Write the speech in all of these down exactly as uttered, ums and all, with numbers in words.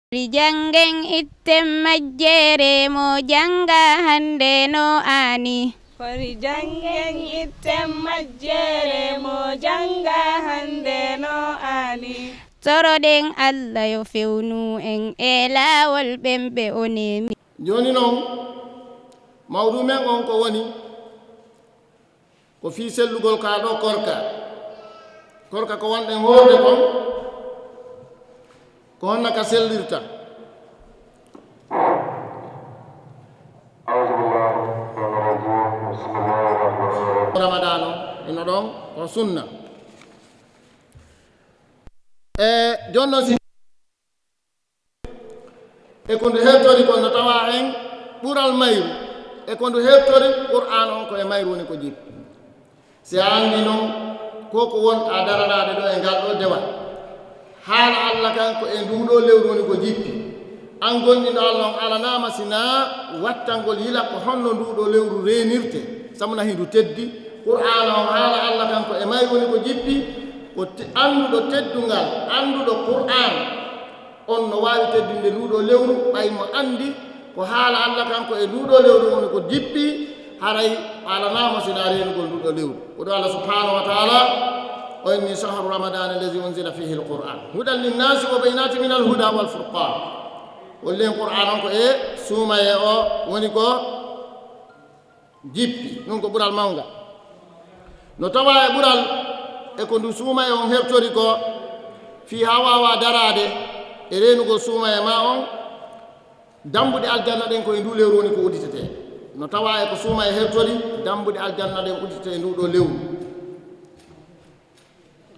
Fori janngen itten majjere mo jannga hannde no aani. Fori janngen itten majjere mo jannga hannde no aani. Toroɗen Alla yo fewnu en e laawol ɓen ɓe o neemi. Jooni non, mawɗu men on ko woni? Ko fii sellugol ka ɗoo korka. Korka ko wonɗen hoorde kon, ko honna ka sellirta. أعوذ بالله من الشيطان الرجيم. بسم الله الرحمن الرحيم. Ramadan o, hino ɗon ko sunna. E jooni non si E ko ndu hertori kon no tawa en ɓural mayru. E ko ndu hertori Qur'aana on ko e mayru woni ko jippi. Si a anndi non ko ko won a daranaade ɗo e ngal ɗo dewal. Haala Alla kan ko e nduu ɗoo lewru woni ko jippi. An gomɗinɗo Alla on alanaama si naa wattangol yila ko honno nduu ɗoo lewru reenirte. Sabu na hindu teddi. Qur'aana on haala Alla kan ko e mayru woni ko jippi. Ko te-, annduɗo teddungal, annduɗo Qur'aana. On no waawi teddinde nduu ɗoo lewru, ɓay mo anndi ko haala Alla kan ko e nduu ɗoo lewru woni ko jippi, haray o alanaama si naa reenugol nduu ɗoo lewru. Ko ɗum Alla subhaanahu wa ta'aala o inni, "Shahru Ramadana allazi unzila fihi al-Qur'an hudan linnasi wa bayyinatin min al-huda wal furqan." Holli en Qur'aana on ko e suumayee o woni ko jippi, ɗum ko ɓural mawngal. No tawaa e ɓural e ko ndu suumayee on hertori ko fii haa waawaa daraade e reenugol suumayee maa on, dambuɗe aljanna ɗen ko e nduu lewru woni ko udditetee. No tawaa e ko suumayee hertori, dambuɗe aljanna ɗen udditetee e nduu ɗoo lewru.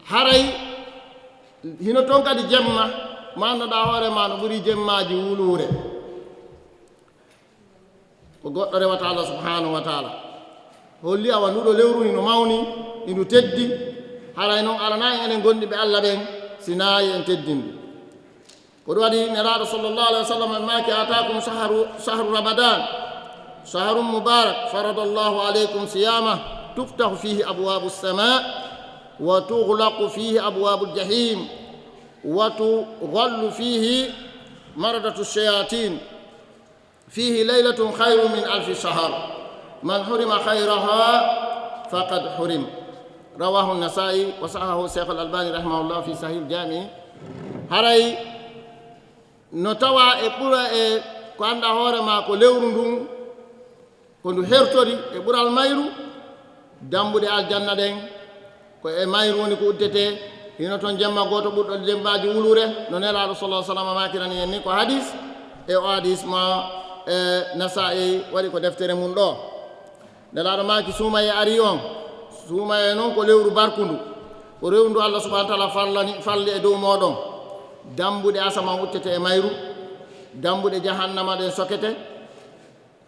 Haray hino ton kadi jemma, maannoɗaa hoore maa no ɓuri jemmaaji wuluure. Ko goɗɗo rewata Alla subhaanahu wa ta'aala. Holli awa nduɗo lewru hino mawni, hindu teddi, haray non alanaa en enen gomɗinɓe Alla ɓen, si naayi en teddindu. Ko ɗum waɗi Nelaaɗo sallallahu alayhi wa sallam maaki, "Ataakum shahru, shahru Ramadan, shahrun mubarak, faradallahu alaykum siyamah, tuftahu fihi abwabu samaa, wa tughlaqu fihi abwabu jahim, wa tughallu fihi maradatu shayatin." Fihi laylatun khayrun min alfi shahr. Man hurima khayraha faqad hurim. Rawahu Nasa'i wa sahahahu Sheikh Al-Albani rahimahullah fi Sahih Jami. Haray no tawa e ɓura e ko annda hoore maa ko lewru ndun, ko ndu hertori e ɓural mayru, dambuɗe aljanna ɗen, ko e mayru woni ko udditetee, hino ton jemma gooto ɓurɗo jemmaaji wuluure, no Nelaaɗo sallallahu alaihi wasallam maakirani en ni ko hadis, e o hadis ma, e, Nasaa'i waɗi ko deftere mun ɗo. Nelaaɗo maaki suumayee arii on, suumayee non ko lewru barkundu, ko lewru ndu Allah subhanahu wa ta'ala farlani, farli e dow mooɗon. Dambuɗe asaman udditete e mayru, dambuɗe jahannama ɗen sokete,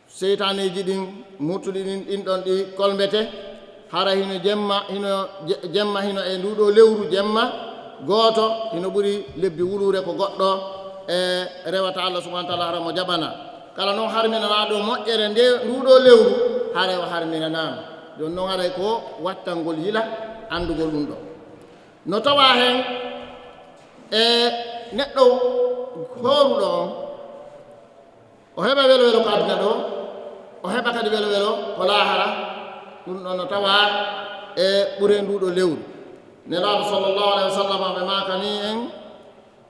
Seytaaneeji ɗin, murtuɗi ɗin, ɗin ɗon ɗi kolmbete, hara hino jemma, hino je-, jemma hino e nduu ɗoo lewru jemma gooto, hino ɓuri lebbi wuluure ko goɗɗo e rewata Allah subhanahu wa ta'ala hara mo jaɓana. Kala non harminanaaɗo moƴƴere nde nduu ɗoo lewru, haray o harminanaama. Jooni non haray ko wattangol yila anndugol ɗum ɗoo. No tawaa hen e neɗɗo hooruɗo on, O heɓa welo-welo ko aduna ɗoo, o heɓa kadi welo-welo ko laahara. Ɗum ɗoo no tawaa e ɓure nduu ɗoo lewru. Nelaaɗo sallallahu alaihi wa sallam ɓe maakani en,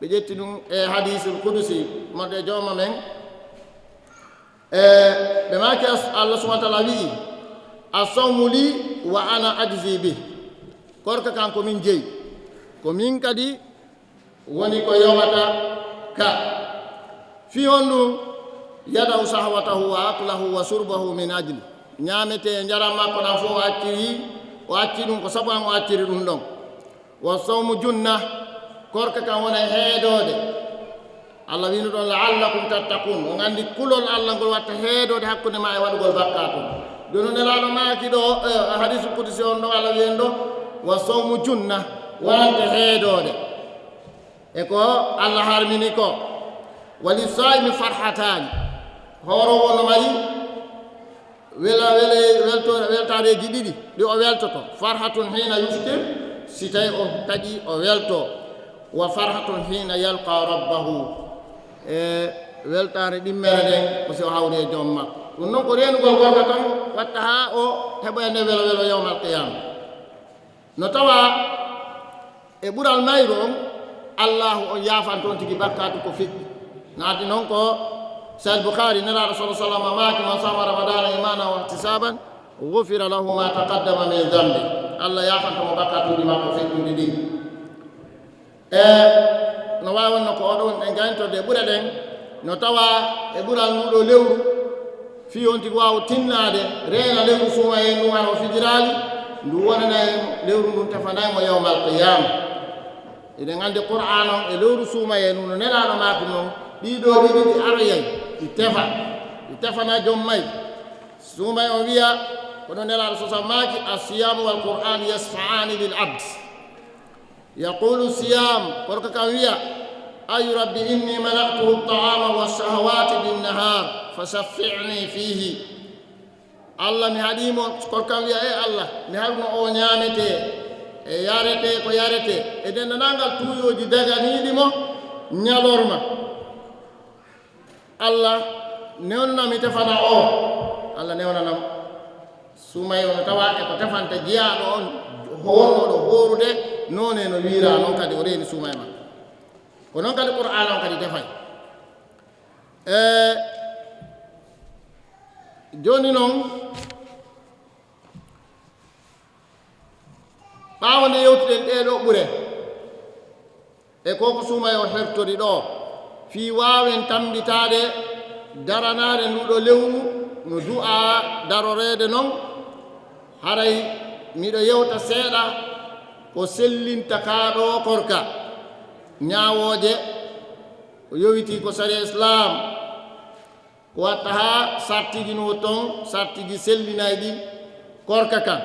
ɓe ƴetti ɗum e hadiisul qudusi, modde jooma men. E ɓe maaki as-, Allah subhanahu wa ta'ala wi'i, "As-sawmu li wa ana ajzi bih." Korka kan ko min jeyi. Ko min kadi woni ko yowata ka. Fii honɗun? "Yada'u shahwatahu wa aklahu wa shurbahu min ajli." Ñaametee e njaram makko ɗan fof o acciri, o acci ɗum ko sabu an o acciri ɗum ɗon. "Wa sawmu junna." Korka kan wona e heedoode. Allah wiino ɗon, "La'allakum tattaqun." On anndi kulol Allah ngol watta heedoode hakkunde maa e waɗugol bakkaatu. Jooni Nelaaɗo maaki ɗo, e, hadiisu kudusi on ɗo Allah wi'en ɗo, "Wa sawmu junna." Wonante heedoode. E ko Allah harmini ko, "Wali saa'imi farhataani." Hooroowo no mari wela-, wele-, welto-, weltaareeji ɗiɗi, ɗi o weltoto. "Farhatun hiina yuftir", si tawi o taƴi o welto. "Wa farhatun hiina yalqa rabbahu." E weltaare ɗimmere nden ko si o hawri e joom makko. Ɗum non ko reenugol gorko kan watta haa o heɓoya nde welo welo yawmal qiyaama. No tawaa e ɓural mayru on, Allaahu on yaafan toon tigi bakkaatu ko feƴƴi. No addi non ko Sahih Bukhari, Nelaaɗo sallallaahu alayhi wa sallam maaki, "Man saama Ramadaana iimaanan wa ihtisaaban, gufira lahu maa taqaddama min zanbi." Allah yaafanto mo bakkaatuuji makko feƴƴuɗi ɗin. E no waawi wonno ko oɗon en gayntorde e ɓure ɗen, no tawaa e ɓural nduu ɗoo lewru, fii on tigi waawa tinnaade, reena lewru suumayee ndun hara o fijiraali, ndu wonana en lewru ndun tefanay mo yawmal qiyaama. Eɗen anndi Qur'aana on e lewru suumayee ndun no Nelaaɗo maaki non, ɗii ɗoo ɗiɗi ɗi aroyay, ɗi tefa, ɗi tefana jom may. Suumayee on wi'a, kono Nelaaɗo sallallaahu alayhi wa sallam maaki, "As-siyaamu wal Qur'aanu yashfa'aani lil abd." Yaqulu siyam, korka kan wi'a, "Ayu rabbi inni mala'tuhu ta'ama wa shahawati bin nahar, fa shaffi'ni fihi." Allah mi haɗi mo, korka kan wi'a, "E Allah, mi haɗuno o ñaametee, e yaretee ko yaretee, e denndanangal tuuyooji daganiiɗi mo ñalorma." Allah newnana mi tefana o. Allah newnana mo. Suumay on tawa e ko tefanta jiyaaɗo on, wonno ɗo hoorude, noone no wiira non kadi o reeni suumay makko. Ko non kadi Qur'aana on kadi tefay. E jooni non, ɓaawo nde yewtuɗen ɗee ɗoo ɓure, e ko ko suumay o hertori ɗoo, fii waawen tammbitaade daranaare nduu ɗoo lewru no du'aa daroreede non, haray miɗo yewta seeɗa ko sellinta kaa ɗoo korka, ñaawooje, ko yowitii ko sariya Islaam, ko watta haa sartiiji no ton, sartiiji sellinayɗi korka kan.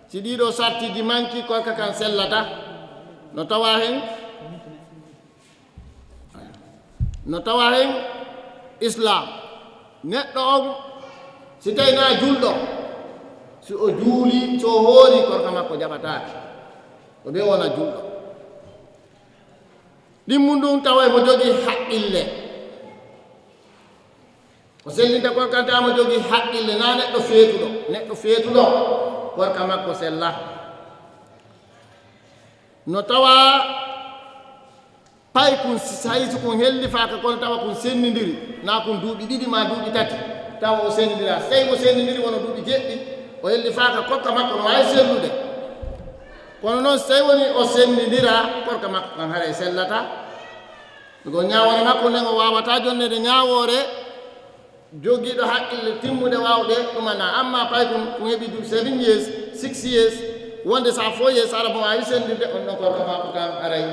Si ɗii ɗoo sartiiji manki, korka kan sellataa. No tawaa hen, no tawaa hen Islaam. Neɗɗo on, si tawii naa julɗo, si o juulii, si o hoorii, korka makko jaɓataake. O ɓe wona julɗo. Ɗimmun ɗum tawa emo jogii haqqille. Ko sellinta korka kan tawa mo jogii haqqille, naa neɗɗo feetuɗo. Neɗɗo feetuɗo, korka makko sellaa. No tawaa paykun, si, si kun hellifaaka, kono tawa kun sennindiri, naa kun duuɓi ɗiɗi maa duuɓi tati, tawa o sennindiraali. Si tawii o sennindiri wano duuɓi jeɗɗi, o hellifaaka, korka makko no waawi sellude. Kono non, si tawii wonii o sennindiraa, korka makko kan haray sellataa. Ko ñaawoore makko nden, o waawataa jonneede ñaawoore jogiiɗo haqqille timmuɗe waawuɗe ɗumanaa. Ammaa paykun, kun heɓi du seven years, six years, wonde sa four years, hara mo waawi sellude, on ɗon korka makko kan haray,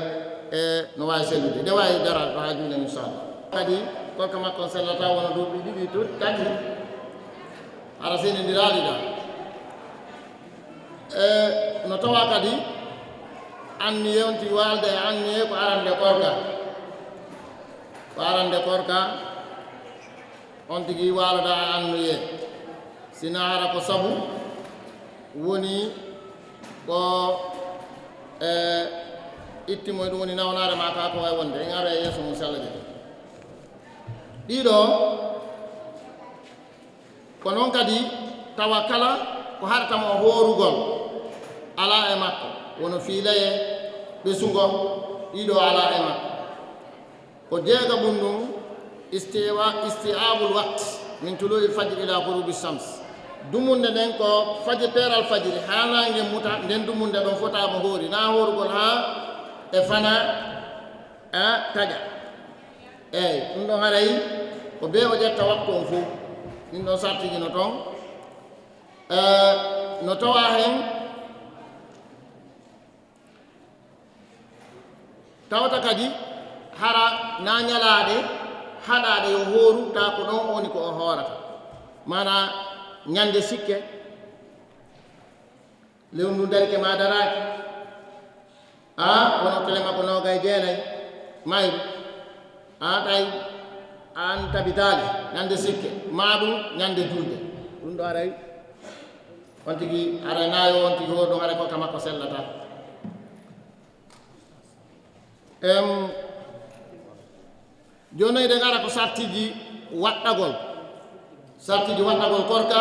e, no waawi sellude. Nde waawi daraade ɗo haa juuɗe, inchallah. Kadi, korka makko on sellataa wona duuɓi ɗiɗi to tati, hara sennindiraali ɗaa. E, no tawaa kadi, anniye on tigi waalda e anniye ko arande korka. Ko arande korka, on tigi waalda e anniye. Si naa hara ko sabu woni ko, e, itti mo e ɗum woni nawnaare maa kaa ko wayi wonde. En ara e yeeso mum, si Alla jaɓii. Ɗiɗo, ko non kadi tawa kala ko haɗata mo hoorugol alaa e makko, wano fiilayee, ɓesungo, ɗiɗo alaa e makko. Ko jeegaɓun ɗum, istiwa-, isti'aabul waqt min tuluu'il fajri ilaa ghuruubi shams. Dumunde nden ko faji-, peeral fajiri haa naange muta, nden dumunde ɗon fota mo hoori, naa hoorugol haa e fana, a, taƴa. Eey, ɗum ɗon haray ko bee o ƴetta waktu on fow. Ɗin ɗon sartiiji no ton. Eh, no tawaa hen, tawata kadi hara naa ñalaaɗe haɗaaɗe yo hooru, taa ko ɗon woni ko o hoorata. Maanaa ñande sikke, lewru ndu darike maa daraaki, a, wono tele makko noogay jeenay mayru, a, tawi an tabitaali ñande sikke, maa ɗum ñande julde. Ɗum ɗo aray, on tigi aray naayo, on tigi hoɗum aray, korka makko sellataa. Em, Jooni non eɗen ara ko sartiiji waɗɗagol. Sartiiji waɗɗagol korka,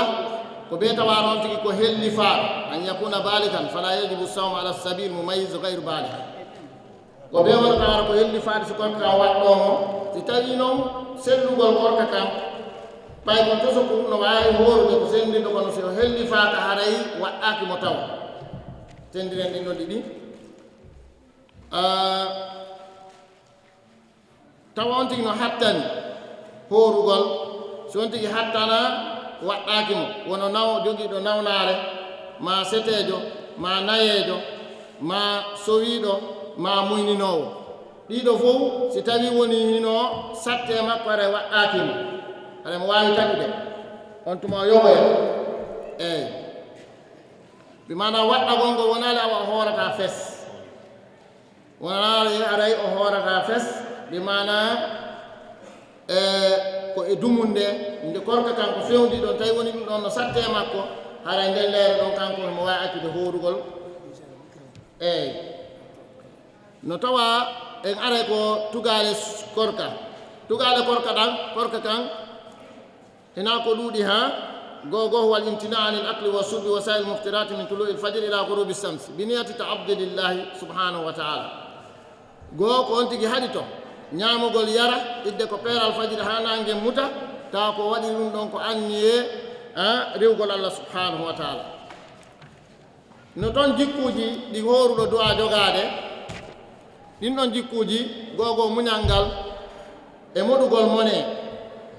ko bee tawaano on tigi ko hellifaaɗo, an yakuna baligan, fala yajibu sawmu ala sabil mumayyiz gayru balig. Ko bee wano tawaano ko hellifaaɗo si korka kan waɗɗoo mo, si tawii non sellugol korka kan, ɓay ko tosokuru no waawi hoorude ko senndindo, kono si o hellifaaka haray waɗɗaaki mo taw. Senndiren ɗin ɗon ɗiɗi. Ah, Tawa on tigi no hattani hoorugol, si on tigi hattanaa, waɗɗaaki mo, wano naw-, jogiiɗo nawnaare, maa seteejo, maa nayeejo, maa sowiiɗo, maa muyninoowo. Ɗiɗo fow, si tawii wonii hino sattee makko, haray waɗɗaaki mo, haray mo waawi taƴude, on tuma o yoɓoya. Eey. Bi maanaa waɗɗagol ngol wonaali awa o hoorataa fes. Wonaa haray o hoorataa fes, bi maanaa, e, ko e dumunde, nde korka kan ko fewndi ɗon, tawi woni ɗum ɗon no sattee makko, haray nden leere ɗon kanko himo waawi accude hoorugol. Eey. No tawa en aray ko tugaale s-, korka. Tugaale korka ɗan, korka kan, Hinaa ko ɗuuɗi haa, goo goo, huwa al-imtinaa anil akli wa shurbi wa saa'iril muftirati min tuluu'il fajri ila ghurubi shams, bi niyati ta'abbudi lillahi subhanahu wa ta'ala. Goo ko on tigi haɗi to ñaamugol yara, idde ko peeral fajiri haa naange muta, tawa ko waɗi ɗum ɗon ko anniyee, ah, rewugol Allah subhanahu wa ta'ala. No ton jikkuuji ɗi hooruɗo du'aa jogaade, ɗin ɗon jikkuuji, goo goo muñal ngal e moɗugol monee,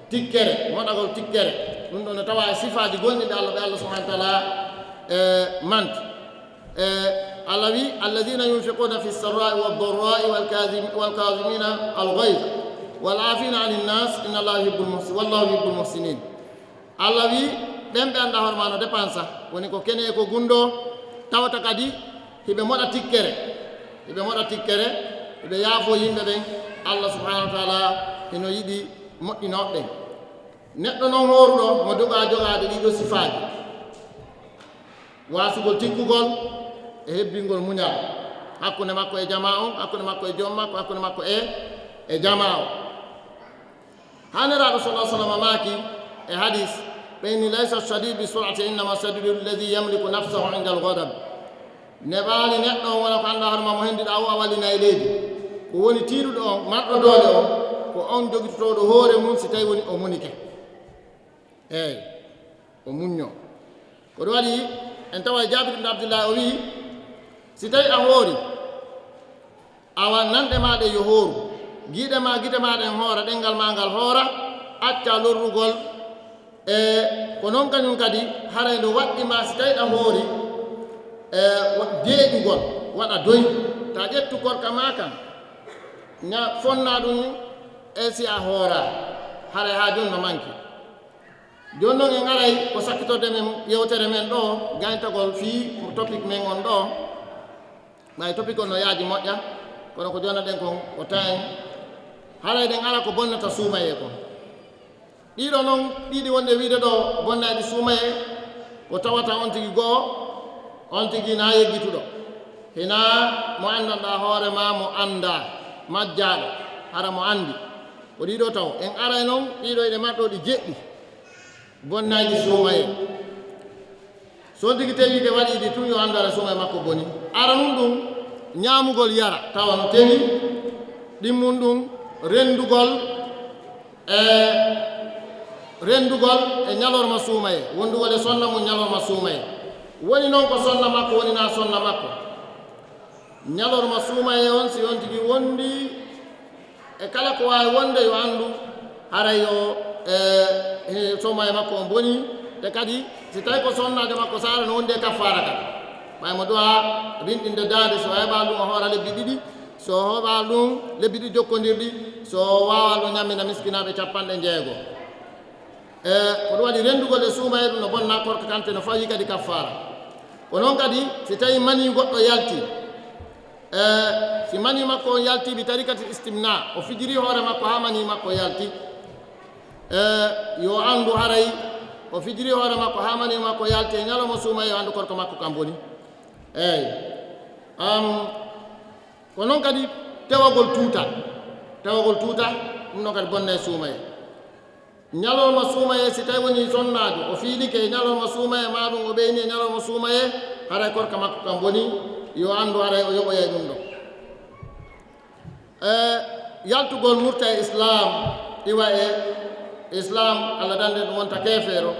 tikkere, moɗagol tikkere. Ɗum ɗon no tawa e sifaaji gonɗi ɓe Allah, ɓe Allah subhanahu wa ta'ala, e, manti. E, Allah wi, "Alladhina yunfiquna fi sarra'i wa dharra'i wal kadhim-, wal kadhimina al ghayz wal 'afina 'anin nas, inna Allaha yuhibbul muhsi-, wallahu yuhibbul muhsinin." Allah wi, ɓen ɓe anndaa hoore maa no depansa, woni ko kene e ko gunndoo, tawata kadi hiɓe moɗa tikkere, hiɓe moɗa tikkere, hiɓe yaafoo yimɓe ɓen, Allah subhanahu wa ta'ala hino yiɗi moƴƴinooɓe ɓen. Neɗɗo non hooruɗo mo du'aa jogaade ɗiɗo sifaaji, waasugol tikkugol e hebbingol muñal hakkunde makko e jamaa on, hakkunde makko e joom makko, hakkunde makko e, e jamaa on. Haa Nelaaɗo sallallahu alaihi wasallam maaki e hadis, ɓe inni, "Laysa shadidu bi sur'ati, innama shadidu alladhi yamliku nafsahu inda al-ghadab." Neɓaali neɗɗo on wona ko anndaa hoore maa mo henndiɗaa o, a wallina e leydi. Ko woni tiiɗuɗo on, marɗo doole on, ko on jogitotooɗo hoore mun si tawi woni o munike. Eey, o muñño. Ko ɗum waɗi en tawa e Jaabir ibn Abdillah o wi'i, si tawi a hoori, Awa, nanɗe maa ɗen yo hooru, giiɗe maa, gite maa ɗen hoora, ɗenngal maa ngal hoora, accaa lorrugol. E ko non kañum kadi, haray no waɗɗi maa si tawii ɗa hoori, e wa-, deeƴugol, waɗa doy. Ta ƴettu korka maa kan, ña-, fonnaa ɗum, e si a hooraa, haray haa jooni no manki. Jooni non en aray ko sakkitorde men yewtere men ɗoo, gayntagol fii topic men on ɗoo. Ɓay topic on no yaaji moƴƴa, kono ko jonnoɗen kon ko taen. Haray ɗen ara ko bonnata suumayee kon. Ɗiɗo non, ɗiɗi wonɗe wiide ɗoo bonnayɗi suumayee, ko tawata on tigi go'o, on tigi na yeggituɗo. Hinaa mo anndanɗaa hoore maa, mo anndaa, majjaaɗo, hara mo anndi. Ko ɗiɗo taw. En aray non, ɗiɗo eɗe marɗoo ɗi jeɗɗi. Bonnayɗi suumayee. So tigi tewii ke waɗi ɗi tun, yo anndu hara suumayee makko boni. Aranun ɗum, ñaamugol yara, tawa no tewi. Ɗimmun ɗum, renndugol, e renndugol e ñalorma suumayee, wonndugol e sonna mun ñalorma suumayee. Woni non ko sonna makko, woni naa sonna makko. Ñalorma suumayee on, si on tigi wonndii e kala ko waawi wonde, yo anndu haray yo, e, he, suumayee makko on bonii. Te kadi, si tawii ko sonnaajo makko saara, no wondi e kaffaara kadi. Ɓay mo du'aa rinɗinde daande, so heɓaa ɗum o hoora lebbi ɗiɗi, so heɓaa ɗum lebbi ɗiɗi jokkondirɗi, so waawaa ɗum ñammina miskinaaɓe cappanɗe jeego. E, ko ɗum waɗi renndugol e suumayee ɗum no bonna korka kan, te no fawii kadi kaffaara. Ko non kadi, si tawii manii goɗɗo yalti, e, si manii makko on yalti bi tarikatil istimna, o fijirii hoore makko haa manii makko yalti, e, yo anndu haray o fijirii hoore makko haa manii makko yalti e ñalorma suumayee, yo anndu korka makko kan boni. Eey. Am, Ko non kadi tewagol tuuta. Tewagol tuuta, Ɗum non kadi bonnay suumayee. Ñalorma suumayee, si tawi wonii sonnaajo, o fiilike e ñalorma suumayee, maa ɗum o ɓeynii e ñalorma suumayee, haray korka makko kan bonii, yo anndu haray o yoɓoyay ɗum ɗon. E, yaltugol murta e Islaam, iwa e Islaam, Alla dannden ɗum wonta keefeero.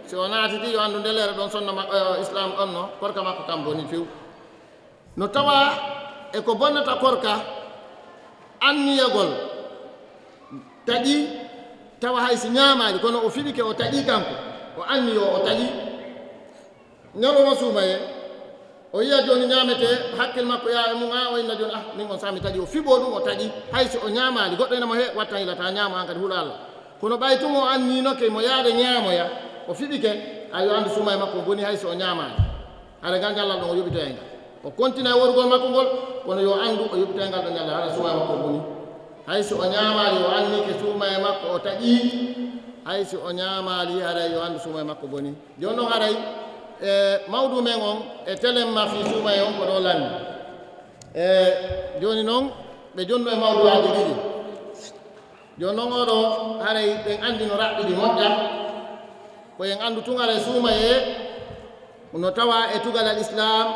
Si o naatiti, yo anndu ndeleere ɗon sonna ma-, e, Islaam on no, korka makko kan bonii few. No tawaa e ko bonnata korka, anniyagol taƴii, tawa hay si ñaamaali, kono o fiɓike o taƴii kanko, o anniyoo o taƴii. Ñalorma suumayee, o yi'a jooni ñaametee, hakkil makko yaha e mum, haa o inna jooni, ah, min on saa'i mi taƴii, o fiɓoo ɗum, o taƴii. Hay si o ñaamaali, goɗɗo ina mo he, wattan ila taa ñaamo an kadi hula Alla. Kono ɓay tun o anniino ke mo yaade ñaamoya, o fiɓike, a yo anndu suumayee makko on bonii hay si o ñaamaali. Hara ngal ñallal ɗon o yoɓitoyay ngal. O kontinay worugol makko ngol, kono yo anndu o yoɓitoyay ngal ɗon ñallal, hara suumayee makko on bonii. Hay si o ñaamaali, o annike suumayee makko o taƴii, hay si o ñaamaali, haray yo anndu suumayee makko bonii. Jooni non haray, e, mawduu men on e telemma fii suumayee on ko ɗoo lanni. E, jooni non, ɓe jonnu e mawduu'aaji ɗiɗi. Jooni non oo ɗoo, haray ɓen anndi no raɓɓiɗi moƴƴa. Ko en anndu tun haray suumayee, no tawaa e tugalal Islaam,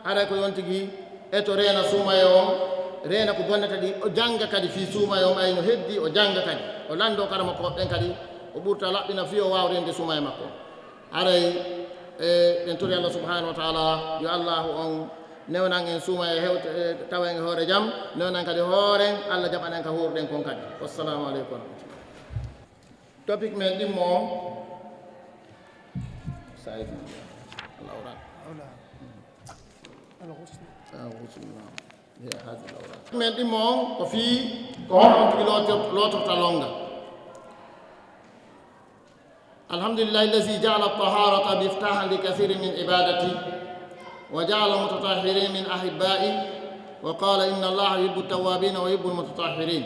haray ko yontigi e to reena suumayee on, reena ko bonnata ɗi, o jannga kadi fii suumayee on, ɓay no heddii, o jannga kadi. O lanndoo karamokooɓe ɓen kadi, o ɓurta laɓɓina fii o waawa reenude suumayee makko. Haray, e, en tori Allah subhanahu wa ta'ala, yo Allahu on newnan en suumayee hewte, e, tawa en e hoore jam, newnan kadi hooren, Allah jaɓan en ka huuruɗen kon kadi. Wassalamu aleykum wa rahmatullah. Topic men ɗimmo on, Said, al-awraq. Al-ghusl. Al-ghusl, naam. Topic men ɗimmo on ko fii ko honɗun tigi lootor-, lootorta longal. الحمد لله الذي جعل الطهارة مفتاحا لكثير من عبادته، وجعل المتطهرين من أحبائه، وقال: إن الله يحب التوابين ويحب المتطهرين.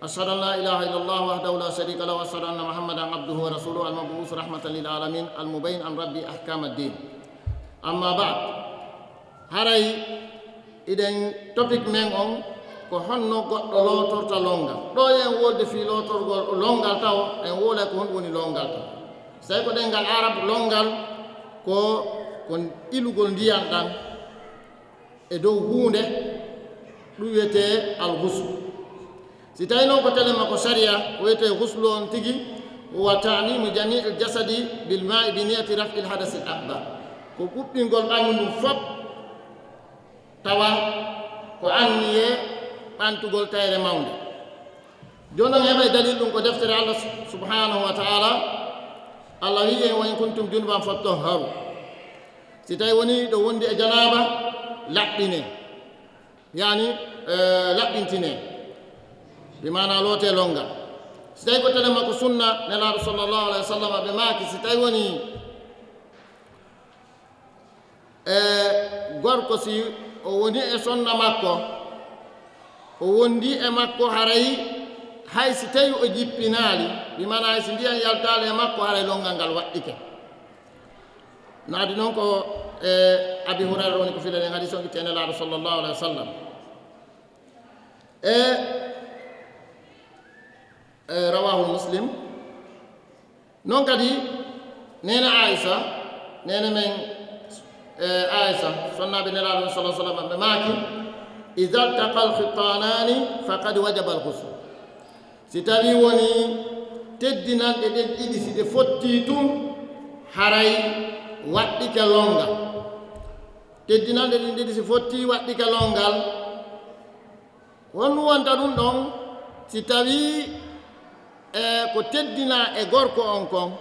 أشهد أن لا إله إلا الله وحده لا شريك له، وأشهد أن محمدا عبده ورسوله المبعوث رحمة للعالمين المبين عن ربه أحكام الدين. أما بعد، haray hiɗen topic men on ko honno goɗɗo lootorta longal. Ɗoo en wolde fii lootorgol longal taw, en wolay ko honɗun woni longal taw. Si tawi ko ɗemngal Arab, longal ko, ko ilugol ndiyan ɗan e dow huunde, ɗun wi'etee al-ghusl. Si tawi non ko telemma ko sariya, ko wi'etee ghuslu on tigi, هو تعميم جميع الجسد بالماء بنية رفع الحدث الأكبر. Ko ɓuɓɓingol ɓanndu ndun fow, tawa ko anniyee ɓantugol tayre mawnde. Jooni non heɓay dalil ɗun ko deftere Allah su-, subhanahu wa ta'ala. Allah wi'i en: "Wa in kuntum junuban fattahharu." Si tawi woni ɗo wondi e janaaba, laɓɓinee. Yaani, eh, laɓɓintinee. Bi maanaa lootee longal. Si tawi ko telemma ko sunna, Nelaaɗo sallallahu alaihi wasallam ɓe maaki, si tawi woni e gorko, si o woni e sonna makko, o wondi e makko, haray hay si tawi o jippinaali, bi maanaa hay si ndiyan yaltaali e makko, haray longal ngal waɗɗike. No adi non ko e Abi Hurayra woni ko filaɗen hadiis on ittee Nelaaɗo sallallahu alaihi wasallam. E, e rawaahu Muslim. Non kadi, neene Aisha, neene men, e, Aisha, sonnaaɓe Nelaaɗo sallallahu alaihi wasallam, ɓe maaki: "Idha iltaqa al-khitanani faqad wajaba al-ghusl." Si tawi woni teddinanɗe ɗen ɗiɗi, si ɗe fottii tun, haray waɗɗike longal. Teddinanɗe ɗen ɗiɗi, si fottii, waɗɗike longal. Honɗun wonta ɗun ɗon? Si tawii, e, ko teddinaa e gorko on kon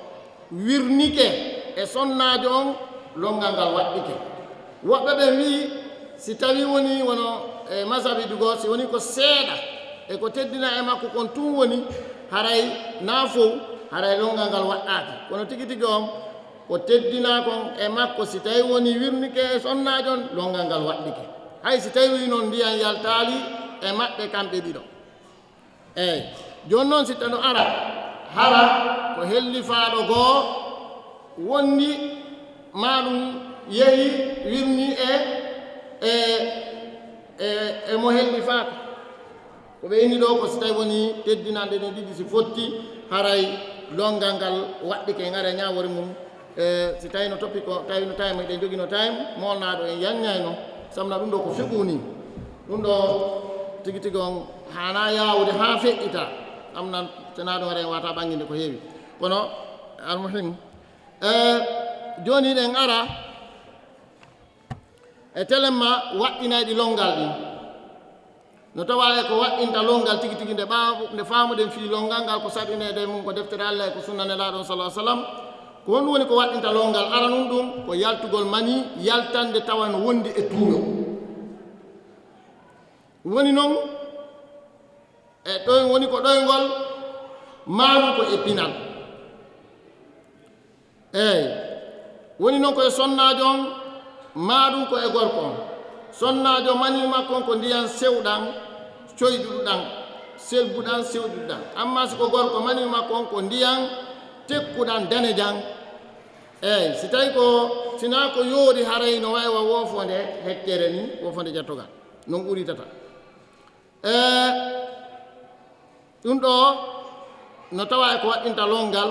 wirnike e sonnaajo on, longal ngal waɗɗike. Woɓɓe ɓen wi'i, si tawii woni wono e mazhabi ɗiɗi goo, si woni ko seeɗa e ko teddinaa e makko kon tun woni, haray naa fow, haray longal ngal waɗɗaaki. Kono tigi tigi on, ko teddinaa kon e makko, si tawii woni wirnike e sonnaajo on, longal ngal waɗɗike. Hay si tawii non ndiyan yaltaali e maɓɓe kamɓe ɗiɗo. Eey. Jooni non, si tawii no ara, hara ko hellifaaɗo goo wondi, maa ɗum yehi wirnii e, e, e, e mo hellifaaka. Ko ɓe inni ɗoo ko si tawi woni teddinanɗe ɗen ɗiɗi si fotti, haray lonngal ngal waɗɗike, en aray ñaawoore mum. E, si tawi no toppi ko, tawi no time, eɗen jogii no time, moolnaaɗo en yanñayno, sabu na ɗum ɗoo ko fiqhu nii. Ɗum ɗoo tigi tigi on haanaa yaawude haa feƴƴita, sabu na senaa ɗum aray en waawataa ɓannginde ko heewi. Kono, almuhim, e, jooni eɗen ara e telemma waɗɗinayɗi lonngal ɗin. No tawaa e ko waɗɗinta lonngal tigi tigi nde ɓaawo, nde faamuɗen fii lonngal ngal, ko saɗineede e mum ko deftere Alla e ko sunna Nelaaɗo on, sallallahu alaihi wasallam. Ko honɗum woni ko waɗɗinta lonngal? Aranun ɗum ko yaltugol manii, yaltande tawa no wondi e tuuyo. Woni non, e ɗoy-, woni ko ɗoyngol, maa ɗum ko e pinal. Eey, woni non ko e sonnaajo on, maa ɗum ko e gorko on. Sonnaajo, manii makko on ko ndiyan sewɗan, coyɗuɗuɗan, selbuɗan, sewɗuɗuɗan. Ammaa si ko gorko, manii makko on ko ndiyan tekkuɗan, danejan. Eey, si tawi ko, si naa ko yoori, haray no wayi wa woofonde hekkere ni, woofonde jattogal. Non ɓuritata. E, ɗum ɗoo no tawaa e ko waɗɗinta lonngal,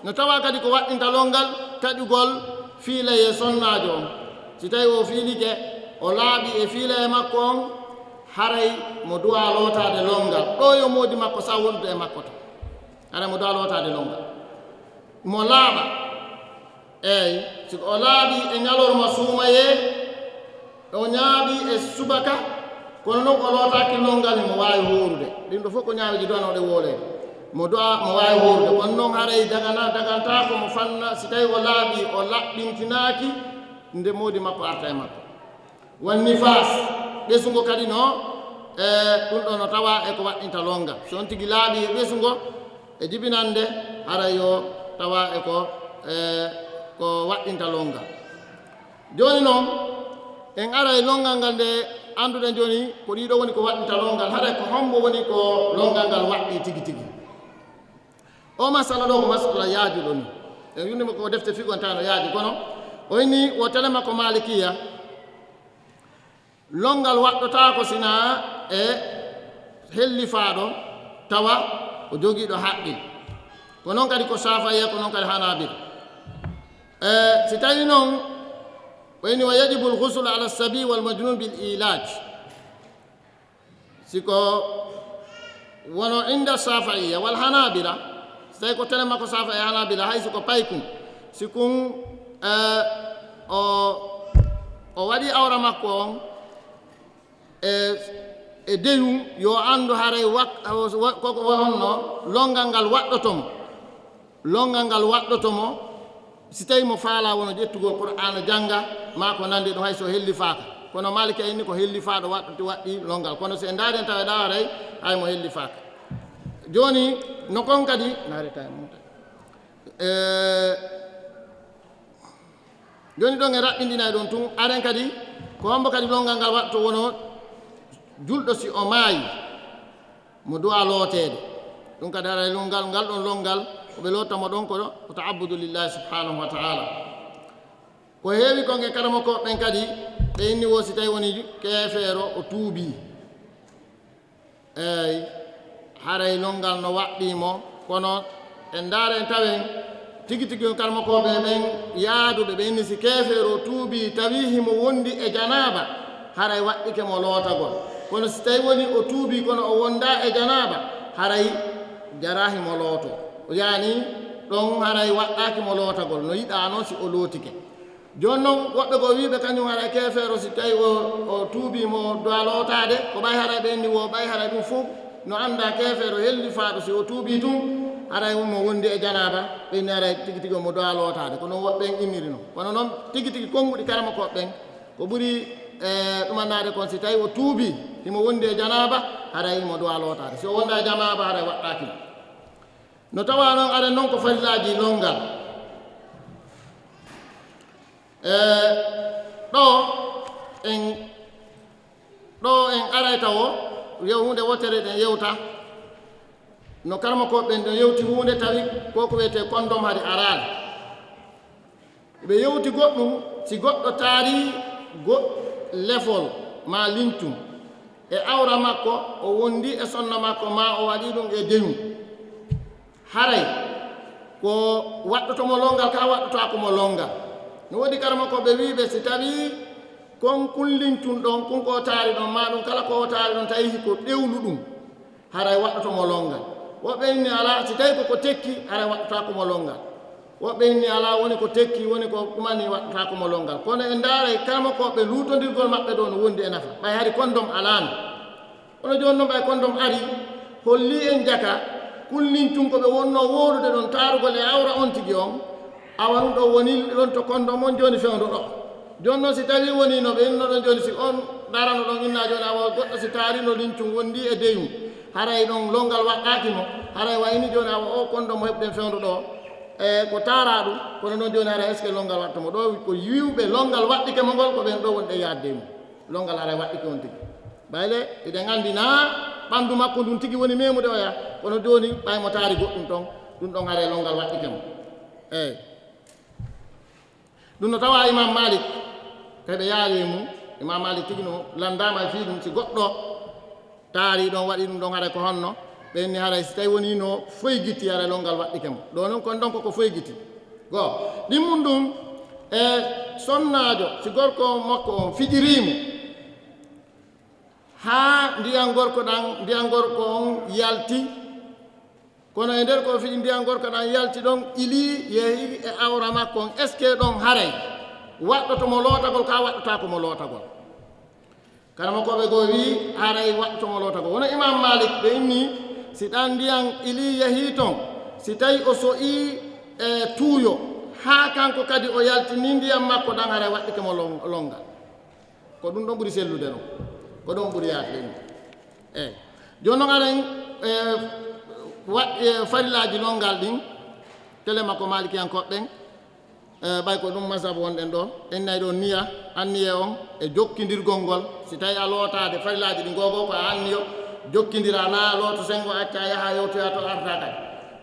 no tawaa kadi ko waɗɗinta lonngal taƴugol fiilayee sonnaajo on. Si tawii o fiilike, o laaɓii e fiilayee makko on, haray mo duwaa lootaade lonngal. Ɗoo yo moodi makko saw wondude e makko to. Haray mo duwaa lootaade lonngal. Mo laaɓa. Eey, si ko o laaɓii e ñalorma suumayee, o ñaaɓii e subaka, kono non o lootaaki lonngal, himo waawi hoorude. Ɗin ɗoo fof ko ñaaweeji duwanooɗe wooleede. Mo duwaa, mo waawi hoorude. Kono non haray dagana-, dagantaako mo fanna, si tawii o laaɓii, o laɓɓintinaaki, nde moodi makko arta e makko. Wan nifaas, ɓesungo kadi no, e, ɗum ɗoo no tawaa e ko waɗɗinta lonngal. Si on tigi laaɓii e ɓesungo, e jibinannde, hara yo tawaa e ko, e, ko waɗɗinta lonngal. Jooni non, en aray lonngal ngal nde annduɗen jooni, ko ɗii ɗoo woni ko waɗɗinta lonngal. Haray ko hombo woni ko lonngal ngal waɗɗii tigi tigi? O masala ɗoo ko masala yaajuɗo ni. E yunde mo ko defte fiqhu en tawa no yaaji, kono o inni wo telema ko Maalikiya. Lonngal waɗɗotaako sinaa e hellifaaɗo tawa o jogiiɗo haqqil. Ko non kadi ko Saafa'iya, ko non kadi Hanaabila. E, si tawii non, o inni, "Wa yajibul ghuslu ala sabi wal majnun bil ilaj." Si ko wono inda Saafa'iya wal Hanaabila, si tawii ko tele makko Saafa'iya Hanaabila, hay si ko paykun, si kun, e, o, o waɗii awra makko on, e, e deyun, yo anndu haray wak-, wa-, koko wonno lonngal ngal waɗɗoto mo. Lonngal ngal waɗɗoto mo, si tawii mo faalaa wono ƴettugol Qur'aana jannga, maa ko nanndi ɗum, hay so hellifaaka. Kono Maaliki en inni ko hellifaaɗo waɗɗi, waɗɗi lonngal. Kono si en ndaari en tawa ɗaa haray, hay mo hellifaaka. Jooni, no kon kadi, ndaaree tawi mo. E, Jooni ɗon en raɓɓinɗinay ɗon tun, aren kadi, ko hombo kadi lonngal ngal waɗto wono julɗo si o maayi, mo duwaa looteede. Ɗum kadi haray lonngal, ngal ɗon lonngal, ko ɓe lootta mo ɗon ko, ko ta'abbudu lillahi subhanahu wa ta'ala. Ko heewi kon e karamokooɓe ɓen kadi, ɓe inni wo si tawi woni keefeero o tuubii. Eey, haray lonngal no waɗɗii mo, kono en ndaara en tawen tigi tigi on karamokooɓe ɓen yaaduɓe ɓe inni si keefeero tuubii tawi himo wondi e janaaba, haray waɗɗike mo lootagol. Kono si tawi woni o tuubii kono o wondaa e janaaba, haray jaraa himo looto. Yaani ɗon haray waɗɗaaki mo lootagol, no yiɗaa non si o lootike. Jooni non, woɓɓe goo wi'uɓe kañum haray keefeero, si tawi o, o tuubii mo duwaa lootaade, ko ɓay haray ɓe inni wo, ɓay haray ɗum fof no anndaa keefeero hellifaaɗo, si o tuubii tun, haray mo wondi e janaaba, ɓe inni haray tigi tigi mo duwaa lootaade. Ko non woɓɓe ɓen inniri non. Kono non, tigi tigi konnguɗi karamokooɓe ɓen, ko ɓuri, e, ɗumannaade kon, si tawi o tuubii, himo wondi e janaaba, haray mo duwaa lootaade. Si o wondaa e janaaba, haray waɗɗaaki mo. No tawaa non, aɗen non ko farillaaji lonngal. E, ɗoo en, ɗoo en aray tawo, yo huunde wootere ɗen yewta. No karamokooɓe ɓen ɗon yewti huunde tawi ko ko wiyetee kondom hari araali. Ɓe yewti goɗɗum, si goɗɗo taarii go-, lefol maa lintum, e awra makko, o wondi e sonna makko, maa o waɗi ɗum e deŋu. Haray ko waɗɗoto mo longal ka, waɗɗotaako mo longal. No woodi karamokooɓe wi'uɓe, si tawii kon kullincun ɗon, kun ko o taari ɗon, maa ɗum kala ko o taari ɗon, tawi hiko ɗewlu ɗum, haray waɗɗoto mo longal. Woɓɓe inni alaa, si tawii ko ko tekki, haray waɗɗotaako mo longal. Woɓɓe inni alaa, woni ko tekki, woni ko ɗumani, waɗɗotaako mo longal. Kono en ndaaray karamokooɓe luutondirgol maɓɓe ɗoo no wondi e nafa. Ɓay hari kondom alaano. Kono jooni non ɓay kondom ari, hollii en jaka, kullincun ko ɓe wonnoo woodude ɗon taarugol e awra on tigi on, awa ɗum ɗoo woni ɗon to kondom on jooni fewndo ɗoo. Jooni non si tawii wonii no ɓe inno ɗon jooni, si on darano ɗon inna jooni awa goɗɗo si taarino lincun wondi e deyu, haray ɗon longal waɗɗaaki mo, haray wayni jooni awa o kondom heɓɗen fewndo ɗoo, e ko taaraa ɗum, kono non jooni haray est-ce que longal waɗta mo? Ɗoo ko yiwɓe longal waɗɗike mo ngol, ko ɓen ɗoo wonɓe yaadde e mum. Longal haray waɗɗike on tigi. Ɓayle, hiɗen anndi naa ɓanndu makko ndun tigi woni meemude oya, kono jooni ɓay mo taari goɗɗum ton, ɗum ɗon haray longal waɗɗike mo. Eey. Ɗum no tawaa Imam Malik, kay ɓe yaari e mum, Imam Malik tigi no lanndaama e fii ɗum, si goɗɗo taari ɗon, waɗi ɗum ɗon haray ko honno, ɓe inni haray si tawi woni no foygiti, haray longal waɗɗike mo. Ɗoo non kon ɗon koko foygiti. Goo, ɗimmun ɗum e sonnaajo, si gorko makko on fijirii mo, haa ndiyan gorko ɗan, ndiyan gorko on yalti, kono e nder ko fii ndiyan gorko ɗan yalti ɗon, ilii, yehi e awra makko on, est-ce que ɗon haray waɗɗoto mo lootagol, kaa waɗɗotaako mo lootagol? Karamokooɓe goo wi'i, haray waɗɗoto mo lootagol. Wono Imam Malik ɓe inni, si ɗan ndiyan ilii yehii ton, si tawi o so'ii e tuuyo, haa kanko kadi o yaltinii ndiyan makko ɗan, haray waɗɗike mo lon-, longal. Ko ɗum ɗon ɓuri sellude non. Ko ɗon ɓuri yaade ɗum. Eey. Jooni non aɗen, e, wa-, e, farillaaji longal ɗin, tele makko Maalikiyankooɓe ɓen, e, ɓay ko ɗum mazhab wonɗen ɗoo, en nay ɗoo niya, anniye on, e jokkindirgol ngol. Si tawi a lootaade farillaaji ɗin goo goo ko a anniyo, jokkindira naa a looto senngo acca yaha yewtoya to arta kadi.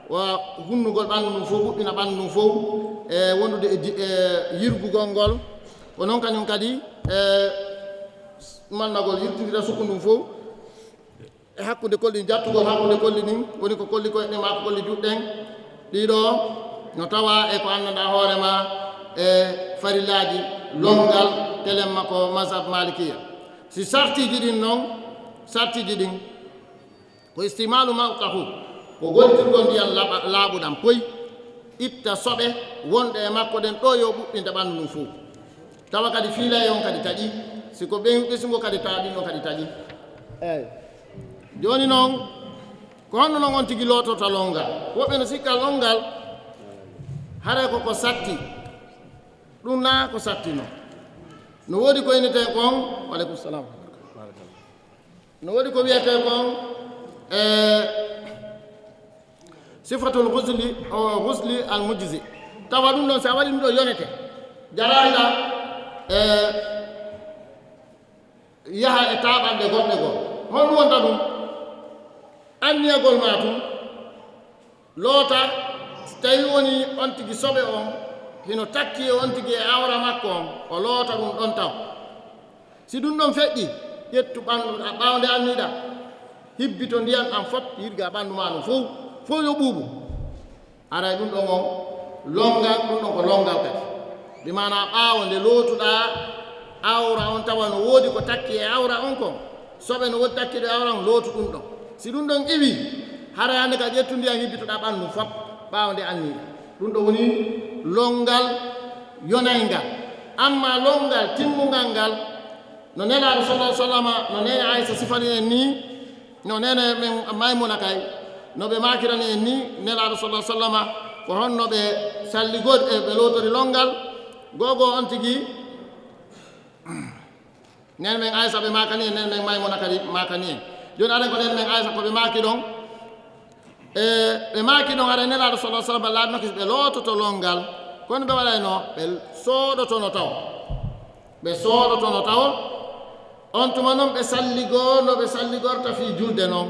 Wa hunnugol ɓanndu ndun fow, ɓuɓɓina ɓanndu ndun fow, e wondude e di-, e yirgugol ngol. Ko non kañum kadi, e, mannagol yirtindira suku ndun fow. E hakkunde kolli, jattugol hakkunde kolli ɗin, woni ko kolli koyɗe maa ko kolli juuɗe ɗen. Ɗii ɗoo no tawaa e ko anndanɗaa hoore maa e farillaaji longal, telen ma ko mazhab Maalikiya. Si sartiiji ɗin non, sartiiji ɗin, ko istimaalu maa tahur, ko gollitirgol ndiyan laɓa-, laaɓuɗan poy, itta soɓe wonɗe e makko ɗen ɗoo, yo ɓuɓɓinde ɓanndu ndun fow. Tawa kadi fiilay on kadi taƴi, si ko ɓen ɓesungo kadi tawa ɗin ɗon kadi taƴi. Eey. Jooni non, ko honno non on tigi lootorta longal? Woɓɓe no sikka longal, haray ko ko satti. Ɗum naa ko satti non. No woodi ko innetee kon, wa aleykum salam. No woodi ko wi'etee kon, e, sifatul ghusli, o, ghusli al mujzi. Tawa ɗum ɗon, si a waɗi ɗum ɗon yonete. Jaraali ɗaa, e, yaha e taaɓanɗe goɗɗe goo. Honɗum wonta ɗum? Anniyagol maa tun. Loota, si tawii wonii on tigi soɓe on, hino takki e on tigi e awra makko on, o loota ɗum ɗon taw. Si ɗum ɗon feƴƴi, ƴettu ɓanndu, a ɓaawo nde anniɗaa, hibbito ndiyan ɗan fop, yirga ɓanndu maa ɗum fow, fow yo ɓuuɓu. Haray ɗum ɗon on, longal, ɗum ɗon ko longal kadi. Bi maanaa ɓaawo nde lootuɗaa awra on tawa no woodi ko takki e awra on kon, soɓe no woodi takkiiɗo e awra on, lootu ɗum ɗon. Si ɗum ɗon iwii, haray hannde ka ƴettu ndiyan hibbitoɗaa ɓanndu fop ɓaawo nde anniɗaa. Ɗum ɗon woni longal yonayngal. Ammaa longal timmungal ngal, no Nelaaɗo sallallaahu alayhi wa sallama, no neene Aysa sifani en nii, no neene men Maymuna kay, no ɓe maakirani en nii, Nelaaɗo sallallaahu alayhi wa sallama, ko honno ɓe salligori, e ɓe lootori longal, goo goo on tigi, neene men Aysa ɓe maakani en, neene men Maymuna kadi maakani en. Jooni aɗen ko neene men Aysa ko ɓe maaki ɗon, e ɓe maaki ɗon, aɗa Nelaaɗo sallallaahu alayhi wa sallam laaɓinake si ɓe loototo longal, kono ɓe waɗayno, ɓe sooɗotono taw. Ɓe sooɗotono taw. On tuma non ɓe salligoo no ɓe salligorta fii julde non.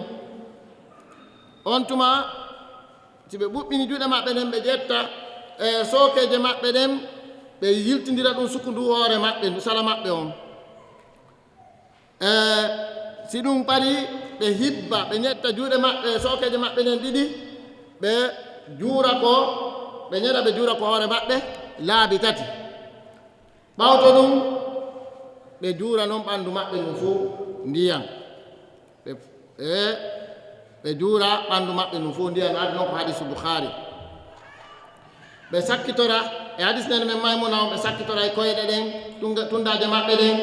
On tuma, si ɓe ɓuɓɓini juuɗe maɓɓe ɗen, ɓe ƴetta, e, sookeeje maɓɓe ɗen, ɓe yiltindira ɗum sukundu hoore maɓɓe, ndu sala maɓɓe on. E, Si ɗum parii, ɓe hibba, ɓe ɲetta juuɗe maɓɓe, sookeeje maɓɓe ɗen ɗiɗi, ɓe juura ko, ɓe ɲeɗa ɓe juura ko hoore maɓɓe laabi tati. Ɓawto ɗum, ɓe juura non ɓanndu maɓɓe ndun fow ndiyan. Ɓe, e, ɓe juura ɓanndu maɓɓe ndun fow ndiyan, no ardunoo ko hadiisu Bukhaari. Ɓe sakkitora, e hadis nene men Maymuna on, ɓe sakkitora e koyɗe ɗen, tunga-, tundaaje maɓɓe ɗen.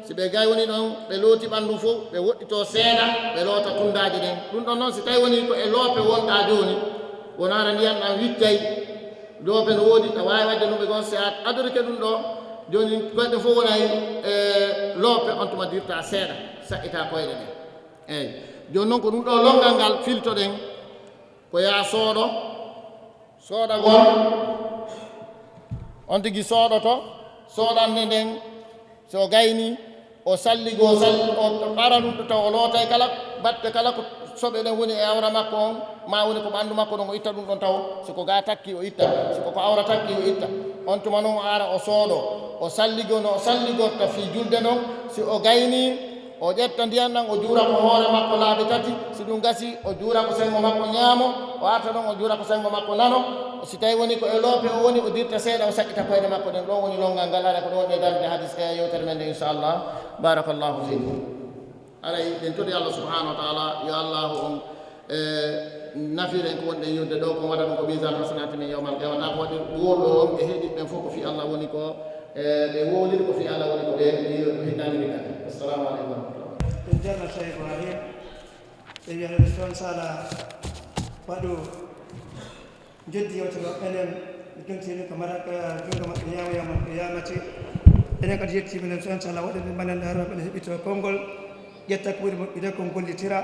Si ɓe gay woni ɗon, ɓe looti ɓanndu fow, ɓe woɗɗitoo seeɗa, ɓe loota tundaaje ɗen. Ɗum ɗon non, si tawi woni ko e loope wonɗaa jooni, wonaa hara ndiyan ɗan wiccay, loope no woodi, a waawi waɗde ɗum ɓe goo, si a adorike ɗum ɗoo, jooni koyɗe fow wonay e loope, on tuma dirtaa seeɗa, saɗɗitaa koyɗe ɗen. Eey. Jooni non ko ɗum ɗoo lonngal ngal filtoɗen, ko yaa sooɗo, sooɗagol, on tigi sooɗoto, sooɗannde nden, si o gaynii, o salligoo, sal-, o ɓara ɗum ɗo taw o lootay kala batte kala ko soɓe ɗen woni e awra makko on, maa woni ko ɓanndu makko ɗon, o itta ɗum ɗon taw, si ko gaa takki o itta, si ko ko awra takki o itta. On tuma non o ara o sooɗoo, o salligoo no o salligorta fii julde non, si o gaynii, o ƴetta ndiyan ɗan, o juura ko hoore makko laabi tati. Si ɗum gasii, o juura ko senngo makko ɲaamo, o arta ɗon, o juura ko senngo makko nano. Si tawi woni ko e loope o woni, o dirta seeɗa, o saɗɗita koyɗe makko ɗen. Ɗon woni lonngal ngal, ara ko ɗum woni e darnde hadis e yewtere men nde, inchallah. Barakallahu fiikum. Aray, ɗen torii Allah subhanahu wa ta'ala, yo Allahu on, e, nafir en ko wonɗen yi'ude ɗoo, ko waɗa ɗum ko miisaan hasanaati men yawmal qiyamah. Taa ko waɗi wowluɓe on e heɗiiɓe ɓen fow ko fii Allah woni ko, e, ɓe wowliri ko fii Allah woni ko ɓe, ɓe hinnaaniri kadi. Assalamu aleykum wa rahmatullah. Ɗum jarna Cheikh Ibrahim. Ɓe wiya, "Yo Sohna Sala waɗu njeddi yewtere maɓɓe enen, ɓe jonti min ko maraka, junngo maɓɓe ñaawoya mon ko yaamati." Enen kadi yettii minen, Sohna Sala waɗa min manen daaroɓe ene heɓitoo konngol, ƴetta ko ɓuri moƴƴude kon gollitira.